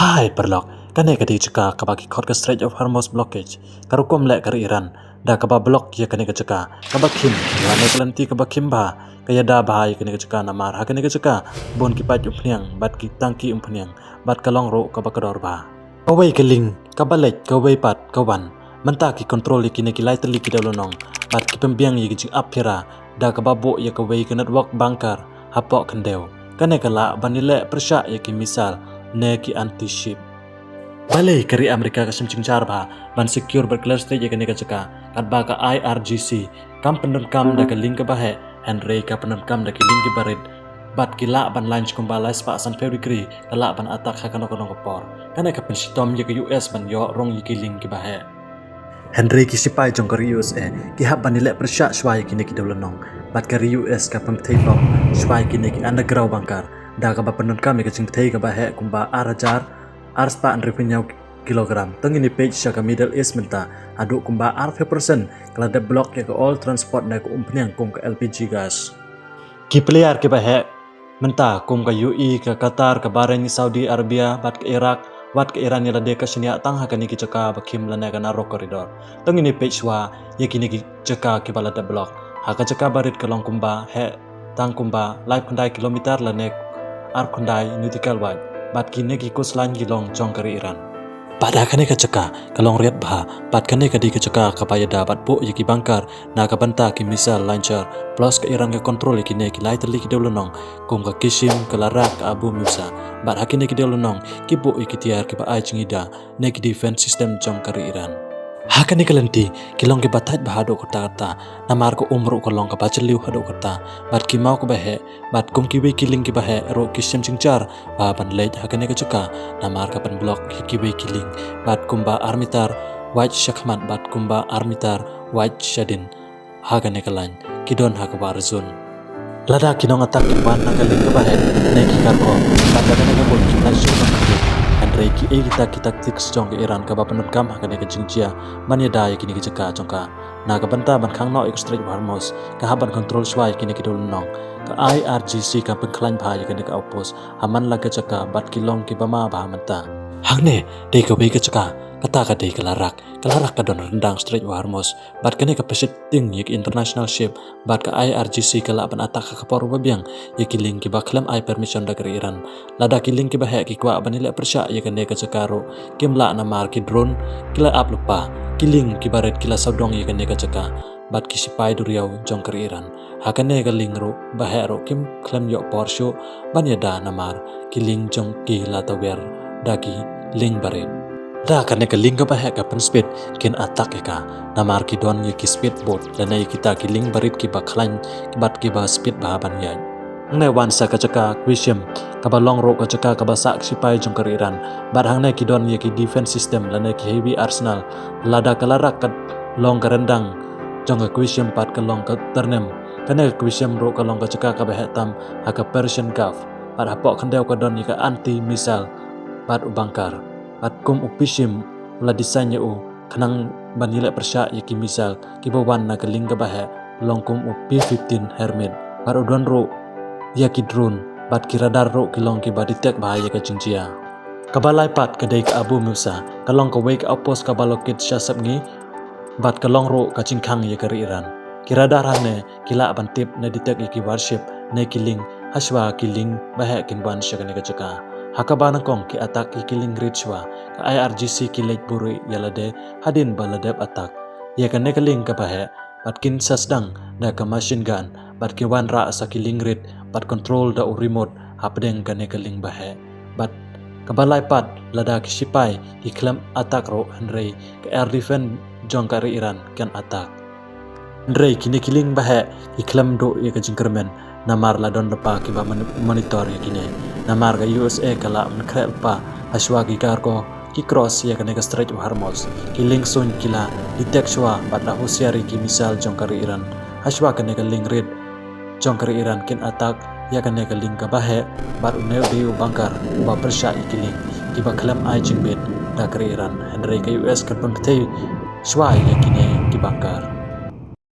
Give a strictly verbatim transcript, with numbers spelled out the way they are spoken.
Hai paralok, kane ka dei ka jaka kaba ki khot ka Strait of Hormuz blockage, ka rukom leh ka ri Iran da kaba block ïa kane ka jaka kaba khim. Lane ka lynti kaba khim bha ka ïada bha ïa kane ka jaka namar ha kane ka jaka bun ki paid umphniang bad ki tangki umphniang bad ka long ruh kaba kordor bha. Kawei ka lieng kaba leit, kawei pat ka wan. Mynta ki kontrol ïa kine ki lai tylli ki dewlynnong bad ki pynbiang ïa ki jingap phira da kaba buh ïa kawei ka network bunker hapoh khyndew. Kane ka lah ban ïaleh pyrshah ïa ki missile ne ki anti-ship. Balei ka ri Amerika ka shem jingjar bha ban secure bad clear stage ïa kane ka jaka? Katba ka I R G C kam pyndonkam da ka lieng kaba heh, hynrei ka pyndonkam da ki lieng kiba rit bad ki lah ban lain kumba lai spah sanphew degree, ka lah ban attack ha kano kano ka por. Kane ka pynshitom ïa ka U S ban ïoh rung ïa ki lieng kiba heh. Hynrei ki sipai jong ka ri U S A ki hap ban ïaleh pyrshah shuwa ïa kine ki dewlynnong bad ka ri U S ka pynbthei bom shuwa ïa kine ki underground bunker da kaba pyndonkam ïa ka jingpynbthei kaba heh kumba ar hajar ar spah hynriewphew hynñiew kilogram. To ngin ïa peit sha ka Middle East mynta, haduh kumba arphew percent ka la dep block ïa ka oil transport ne ka umphniang kum ka L P G gas. Ki player kiba heh mynta kum ka U A E, ka Qatar, ka Bahrain, Saudi Arabia bad ka Iraq, wat ka Iran ïa lade ka shaniah tang ha kane ki jaka ba khim lane ka narrow corridor. To ngin ïa peit shuwa ïa kine ki jaka kiba la dep block. Ha ka jaka ba rit ka long kumba heh tang kumba laiphew khyndai kilometer lane arphew khyndai nautical mile, bad kine ki coastline ki long jong ka ri Iran. Bad ha kane ka jaka ka long riat bha, bad kane ka dei ka jaka kaba ïada bad buh ïa ki bunker na ka bynta ki missile launcher, plus ka Iran ka control ïa kine ki lai tylli ki dewlynnong kum ka Qeshm, ka Larak, ka Abu Musa. Bad ha kine ki dewlynnong ki buh ïa ki tiar kiba ai jingïada ne ki defense system jong ka ri Iran. Ha kane ka lynti ki long kiba thait bha haduh katta katta, namar ka um ruh ka long kaba jylliew haduh katta, bad ki maw kaba heh, bad kum kiwei ki lieng kiba heh ruh ki shem jingjar bha ban leit ha kane ka jaka, namar ka pynblock ïa kiwei ki lieng, bad kumba ar mitar wait shakhmat bad kumba ar mitar wait shadien ha kane ka lain ki don ha ka war zone. Lada ki nong attack ki wan na ka lieng kaba heh ne ki cargo, bad lada na ka bun ki flagship, hynrei kiei kita ki tactics jong ka Iran kaba pyndonkam ha kane ka jingjia ban ïada ïa kine ki jaka jong ka. Na ka bynta ban khang noh ïa ka Strait of Hormuz, ka hap ban control shuwa ïa kine ki dewlynnong. Ka I R G C ka pynkhlaiñ bha ïa kane ka outpost ha man la ka jaka bad ki long kiba ma bha mynta. Hangne dei kawei ka jaka, kata ka dei ka Larak. Ka Larak ka don ryndang Strait of Hormuz, bad kane ka pynshit tieng ïa ki international ship, bad ka I R G C ka lah ban attack ha ka por uba biang ïa ki lieng kiba khlem ai permission da ka ri Iran. Lada ki lieng kiba heh ki kwah ban ïaleh pyrshah ïa kane ka jaka ruh kim lah, namar ki drone ki la ap lypa, ki lieng kiba rit ki la sawdong ïa kane ka jaka bad ki sipai duriaw jong ka ri Iran. Ha kane ka lieng ruh ba heh ruh kim khlem ïoh por shuh ban ïada, namar ki lieng jong ki la tawiar da ki lieng ba rit. Da kane ka lieng kaba heh ka pynspeed, kin attack ïa ka, namar ki don ïa ki speed boat lane ïa kita ki lieng ba rit kiba khlaiñ bad kiba speed bha ban ïaid. Hangne wan sa ka jaka Qeshm, kaba long ruh ka jaka kaba sah ki sipai jong ka ri Iran. Bad hangne ki don ïa ki defense system lane ki heavy arsenal. Lada ka Larak ka long ka ryndang jong ka Qeshm bad ka long ka tyrnem, kane ka Qeshm ruh ka long ka jaka kaba heh tam ha ka Persian Gulf. Bad hapoh khyndew ka don ïa ka anti missile bad u bunker. Bad kum u Qeshm u la design ïa u khnang ban ïaleh pyrshah ïa ki missile kiba wan na ka lieng kaba heh, long kum u P fifteen Hermes. Bad u don ruh ïa ki drone bad ki radar ruh ki long kiba detect bha ïa ka jingjia. Kaba lai pat ka dei ka Abu Musa, ka long kawei ka outpost kaba locate sha sepngi, bad ka long ruh ka jingkhang ïa ka ri Iran. Ki radar hangne ki lah ban tip ne detect ïa ki warship ne ki lieng hashuwa ki lieng ba heh kin wan sha kane ka jaka. Ha kaba nyngkong ki attack ïa ki lieng rit shuwa, ka I R G C ki leit buhrieh ïa lade hadien ba la dep attack ïa kane ka lieng kaba heh, bad kin sa sdang da ka machine gun, bad ki wanrah sa ki lieng rit bad control da u remote hapdeng kane ka lieng ba heh. Bad kaba lai pat, lada ki sipai ki khlem attack ruh, hynrei ka air defense jong ka ri Iran kan attack. Hynrei kine ki lieng ba heh ki khlem duh ïa ka jingkyrmen, namar la don lypa kiba mon-, monitor ïa kine. Namar ka U S A ka lah ban khreh lypa hashuwa ki cargo ki cross ïa kane ka Strait of Hormuz. Ki lieng suiñ ki la detect shuwa bad la husiar ïa ki missile jong ka ri Iran hashuwa kane ka lieng rit jong ka ri Iran kin attack ïa kane ka lieng kaba heh, bad une u dei u bunker uba pyrshah ïa ki lieng kiba khlem ai jingbit da ka ri Iran. Hynrei ka U S kan pynbthei shuwa ïa kine ki bunker.